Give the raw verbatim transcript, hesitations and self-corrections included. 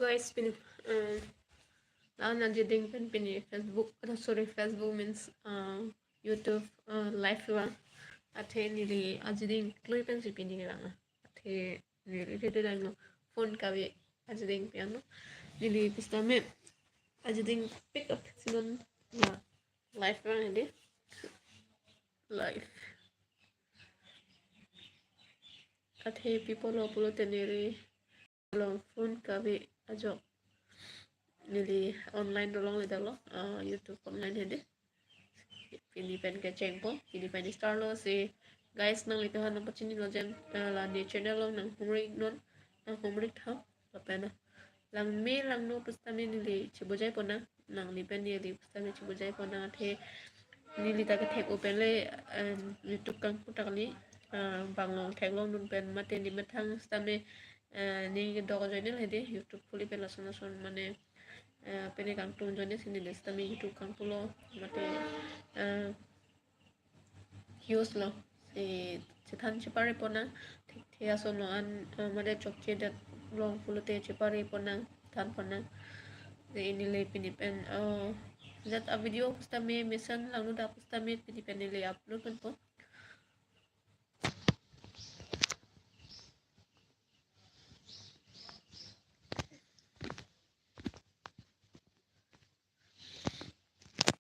Guys, pini, um, la-an ajiding pen pini Facebook, oh, sorry, Facebook means, uh, YouTube, uh, live vang. Athe neli ajiding klui pensi pini vang. Athe neli tete dang no phone kave ajiding piano. Neli pusitame ajiding pick up sinon la live vang hedi. Live. Athe pi pulo pulote neli along phone kave ajok neli online dolongle dalo, ah, YouTube online hedi. Pini pen kechengpo, pini pen start lo si. Guys, nanglitum aphan nangpachinilo jen, ah, la ne channel along nanghumri non, nanghumri tha. Lapen langme langno pusitame neli chebujai ponnang, nangli pen neli pusitame chebujai ponnang. Athe neli ta kethek-o pen le, eh, YouTube kangpu ta kali, eh, bang long theklongdun pen mate ne methang sitame, eh, ne kedok ajoine le hedi YouTube khuli pen lason lason mane, eh, pine kangtung ajoine si neli sitame YouTube kangpulo mate, eh, use lo. Si chethan chepare ponnang, thekthe ason lo an, eh, mate chokchedet long pulote chepare ponnang, than ponnang. Si neli pini pen, eh, jat a video pusitame mesen langno dak pusitame pini pen neli upload ponpo.